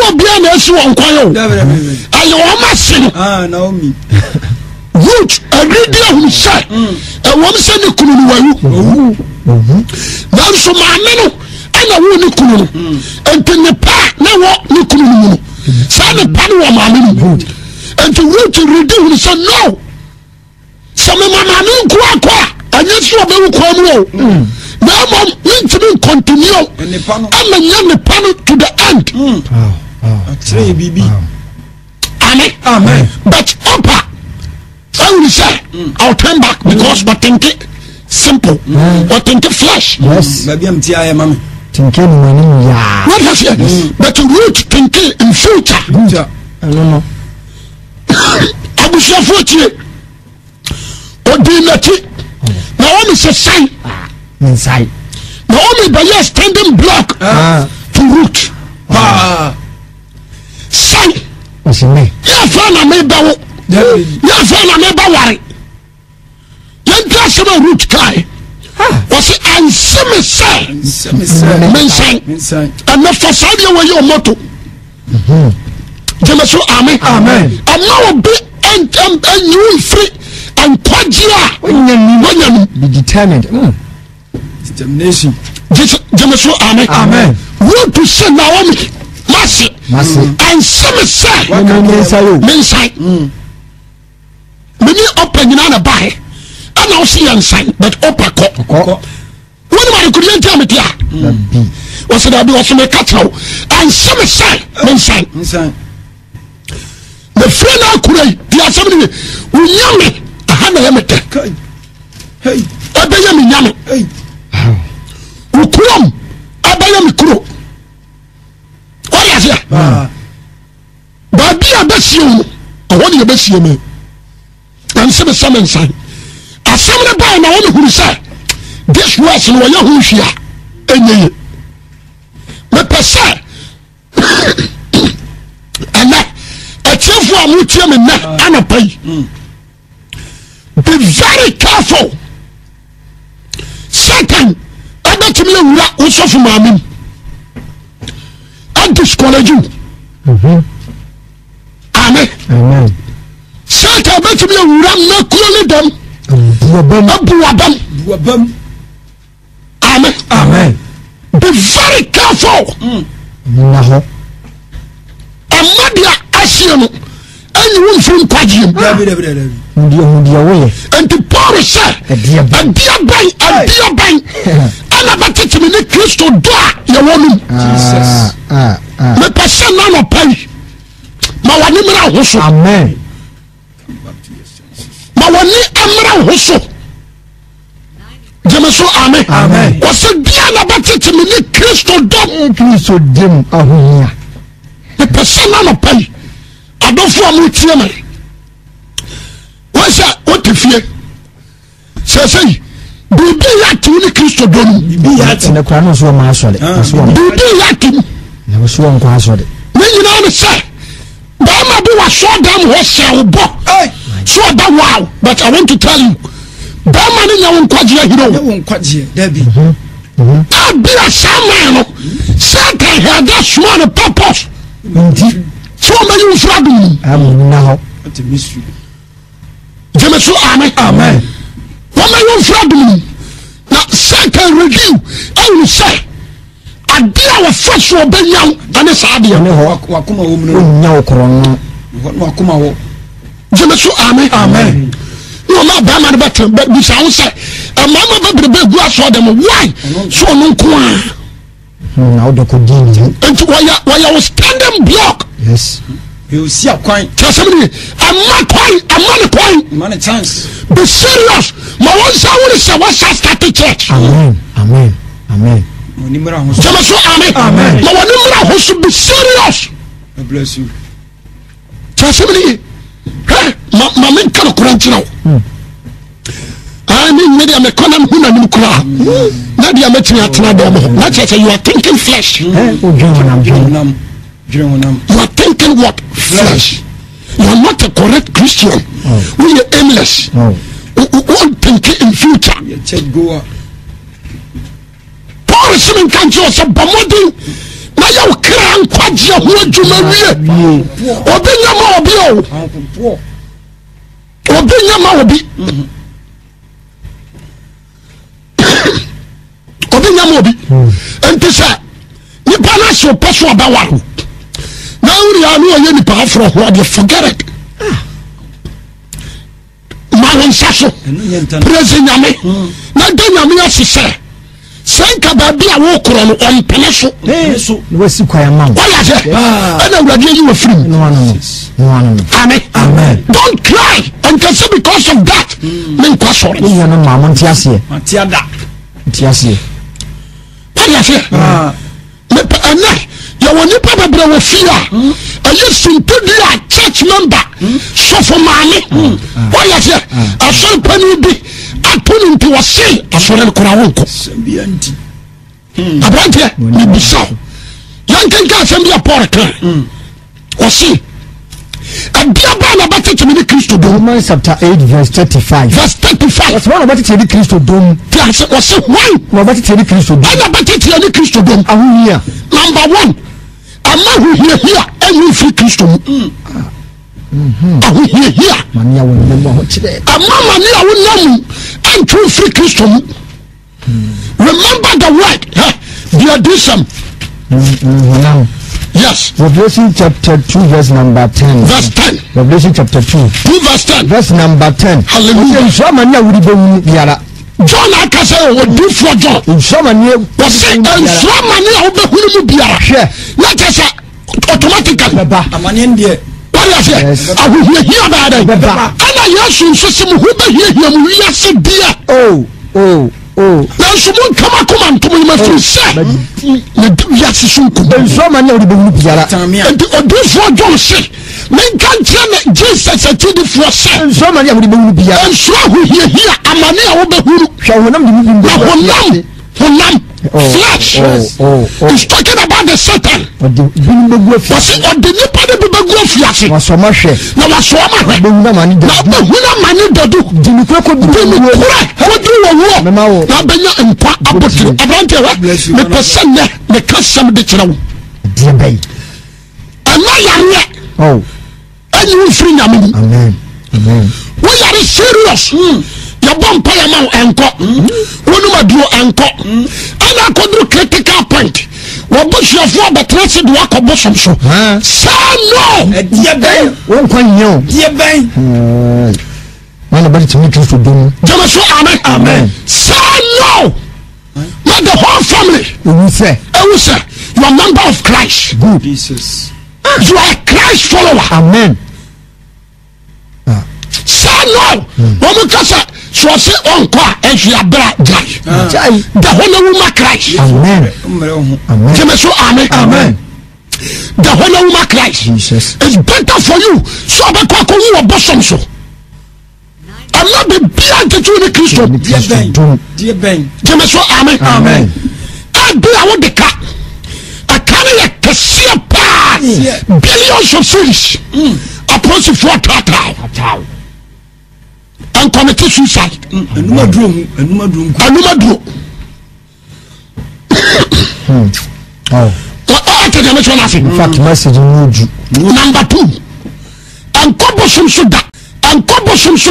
obiara na esi wɔn kwan o. Ɛyɛ wɔn ase no. Ah, Naomi. Ruth awuridi ahunu sɛ ɛwɔm sɛ ne kunu no wawu. Nanso maame no ɛna wo ne kunu no. Nti ne pa na wɔ ne kunu no mu no. Saa ne pa no wɔ maame no mu. Nti Ruth redi hunu sɛ no. Sɛ mema maame nko akɔ a ɛnyɛ sɛ ɔbɛwu kwan mu o. Na mmom mentumi nkontinue ɛma nya ne pa no to the end. Akyerɛ yɛ biribi. Amen. Amen. But Opa ɛwuli sɛ I'll turn back because ɔtenke simple. Ɔtenke flesh. Yes. Baabi a mti ayɛ ma me. Tenke ni mu anim yaa. Wọ́n yẹ sẹ́ but Ruth tenke in future. Future. Ɛno no. Abusuafoɔ tie ɔdii n'akyi Naomi sɛ san. Nsae. Naomi bɛyɛ standing block ah. to Ruth. Paa. San. Ɔsɛ Yɛ afɛ na mebɛwo. Yɛ afɛ na mebɛware. Yɛnti asɛm a Ruth kae. Wɔsi anse me sɛ mensan. Ɛnɛ fa saa deɛ wɔyɛ ɔmɔto. Gyeme so amen. Ɛma obi ɛnyi wo mfiri nkwagye a wanya no. Be determined. Mm. Determination. Gyeme so amen. Amen. Ruth sɛ Naomi mase. Anse me sɛ mensan. Mene ɔpa nyinaa na bae ɛna wo se yɛ nsan but ɔpa kɔ wonim adekodeɛ nti a mete a wɔsɛ daabi wɔsɛ meka kyerɛ wo ɛnsɛ me sɛ mensan mefiri no akura yi de asɛm no ye wo nyame aha na ɛyɛ me dɛ ɛbɛyɛ me nyame wo kurom ɛbɛyɛ me kuro wɔde aseɛ Baabi a bɛsie wo no, ɛhɔ ne yɛbɛsie me. Ɛnse me sɛ mensan. Asɛm no bae na wɔn hunu sɛ this words no wɔyɛ ho hwi a ɛnyɛ ye. Mepɛ sɛ ɛnɛ atiefoɔ a motie me nnɛ anɔpa yi be very careful. Satan ɛbɛtumi awura wo sɔfo maame mu adiscourage wo. Mhm. Amen. Satan bɛtumi awura mmakuo ne dɛm abu wabam. Amen. Amen. Be very careful. Na hɔ. Ɛma deɛ asie no ɛnyi wo mfiri nkwagyeɛ mu. Dabi dabi dabi. Deɛ hu deɛ woyɛ. Nti Paul sɛ ɛdeɛ bɛn ɛdeɛ bɛn ɛdeɛ bɛn ɛna bɛtete me ne Kristo dɔ a yɛwɔ no mu. Jesus. Ah, ah. Mepɛ sɛ nanɔpa yi ma wɔne mmra ho so. Amen. Ma wɔne mmra ho so. Gyeme so ame. Wɔsɛ deɛ na bɛtete me ne Kristo dɔ. Kristo dɛm ahohia. Mepɛ sɛ nanɔpa yi adɔfo a motie me wɔn sɛ wote fie sɛsɛyi biribi yɛ atew ne Kristo dɔ no biribi yɛ atew ne kora no nso wɔn asɔre biribi yɛ atew na wɔso wɔn nkɔ asɔre ne nyinaa ne sɛ bɛrima bi wɔ asɔre dan mu hɔ hyɛ wo bɔ so ɔda wow but I want to tell you bɛrima no nya wo nkwagyeɛ ahene o nyɛ wo nkwagyeɛ dabi Dabi a saa man no Satan had that small no purpose. Nti. Sɛ wɔn bɛyi nfura dum mu. Amu nna hɔ. Gyeme so amen. Amen. Wɔn bɛyi nfura dum mu. Na Satan review ɛwɔ sɛ ade a wɔfa so ɔbɛnya wo ɛne saa adeɛ. Ɛne hɔ. Wakoma wɔ mu no. Onya wo korɔ no. Wakoma wɔ. Gyeme so amen. Amen. Na ɔma bɛrima no bɛtena bisa ho sɛ mmarima bebrebe gu asɔ dɛm why so ɔno nko a. Hmm, na wode kɔ di ne ho. Nti wɔyɛ wɔyɛ wo standing block. Yes. Yɛsi akwan. Kyerɛ sɛ mene ɛma kwan ɛma ne kwan. Ɛma ne chance. Be serious ma wɔn nsa wo ne sɛ wɔsa start church. Amen amen amen. Gyeme so amen. Amen. Ma wɔn mmra ho so be serious. God bless you. Kyerɛ sɛ mene ye hwɛ ma ma menka no korɛ nkyerɛ wo. Hmm. Ah, ne nyɛ deɛ mekɔ na mehu n'anim koraa na deɛ mɛtumi atena dɛm hɔ na kyerɛ sɛ you are thinking flesh. Eh, you are thinking what flesh. You are not a correct Christian. Oh. We are aimless. Oh. We won't think in future. Paul sɛ menka nkyerɛ sɛ bɔ mmɔden na yɛ wo kra nkwagye. nkwagyeɛ ho adwuma wie. Obi nyɛ ma obi o. Obi nyɛ ma obi. Obi nyɛ ma obi. Nti sɛ nipa no ase ɔpɛ so ɔbɛware wo na wuri a ne ɔyɛ nipa aforɔ ho adeɛ forget it. Ma wo nsa so praise nyame na da nyame ase sɛ sɛ nka baabi a wokorɔ no ɔmpene so wasi kwan ama wo wayɛ sɛ ɛna awurade ayi wafiri mu amen don't cry nkɛsɛ because of that menkɔ asɔre wo nuanom maa mo nte aseɛ nte aseɛ wayɛ sɛ Mepɛ ɛnɛ yɛwɔ nipa bebree wɔ fie a ɛyɛ suntidi a church member sɔfo maame wɔyɛ sɛ asɔre panyin bi ato ne nti wɔse asɔre no koraa wɔnkɔ aberanteɛ mebisa wo yɛnkenka asɛm bi a Paul ka Ɔse, ɛdeɛ bɛn na ɛbɛtete me ne Kristo dom? Romans chapter 8 verse 35. Verse 35. Ɔse, hwan na ɔbɛtete yɛne Kristo dom? Ti ase, ɔse, hwan? Na ɔbɛtete yɛne Kristo dom. Ɛna ɛbɛtete yɛne Kristo dom. Ahohia. Number one, ɛma ahohiahia ɛnyi mfiri Kristo mu. Mm-hmm. Ahohiahia. Mane a wɔnam mu ahokyerɛ. Ɛma mane a wonam mu ɛntwe mfiri Kristo mu. Remember the word. Huh? The addition. Mm, yes. Revelation chapter 2, verse number 10. Verse 10. Revelation chapter 2. 2 verse 10. Verse number 10. Hallelujah. Nsuo amani a wodi bɛwu biara. John akasa yɛ odiifoɔ John. Nsuo amani a wɔsi nsuo amani a wobɛhunu mu biara. Hwɛ. Na kyɛ sɛ automatically. Bɛba. Amaneɛ no deɛ. Wari aseɛ. Ahohiahia bɛyɛ dɛ. Bɛba. Ɛna Yesu nso sɛ mo ho bɛhiahia mo wiase deɛ. Oh, oh, oh. Nanso mo nka mo akoma ntom yi ma firi sɛ medi wiase so nkonim. Nsuo amaneɛ a wode bɛhunu biara. Nti odiifoɔ John se menka nkyerɛ ne Jesus akyidifoɔ sɛ. Nsuo amaneɛ a wode bɛhunu biara. Nsuo ahohiahia amane a wobɛhunu. Hwɛ honam de mu bi Na honam honam oh, flesh oh, oh, is talking about the satan. Ɔde binom bɛgu afiase. Wɔsi ɔde nipa de bi bɛgu afiase. Na wasɔ ɔma hwɛ. Na wasɔ ɔma hwɛ. Na bɛhunu amane dadu. Na bɛhunu amane dadu. Di nukura kɔduru Di owuo. nukura kɔduru owuo. Mɛma wo. Na bɛnya nkwa abotire. Aberanteɛ hwɛ. Mepɛ sɛ nnɛ meka sɛm de kyerɛ wo. Deɛ bɛyi. Ɛnɛ yareɛ. Oh. Ɛnyi wo mfiri nyame mu. Amen. Amen. Wo yare serious. Mm. Yɛbɔ mpa yɛ ma wo ɛnkɔ. Mm. Wonom aduro ɛnkɔ. Mm. Ɛna akɔduru critical point. Wɔbusuafoɔ bɛtena se de wakɔ bosom so. Saa no. Ɛdeɛ bɛn. Wo nkwa nyɛ o. Deɛ bɛn. Wọn na bɛde tumi Kristo dɔ mu. Gyeme so amen. Amen. Saa no. Na the whole family. Ewu sɛ. Ewu sɛ. You are member of Christ. Good. Jesus. You are a Christ follower. Amen. Say no. Wɔn ka sɛ sɛ ɔsɛ ɔnkɔ a ɛnso yabra gyae. Da hɔ na wuma Christ. Amen. Amen. Jẹ́mi so amen. Amen. Da hɔ na wuma Christ. Jesus. It's better for you. So ɔbɛkɔ akɔ wu wɔ bɔsɔm so. Ɛma biribiara ntete wo ne Kristo. Gyeme so amen. Amen. Ɛbi a wode ka ɛka no yɛ kɛseɛ paa billions of cedis. Mm. Apolisifoɔ taataa. Nkɔmete suicide. Ɛnum aduro. Ɛnum aduro. Ɔte deɛ mekyerɛ no ase. In fact, message no ju. Number two, ɛnkɔ bosom so da, ɛnkɔ bosom so.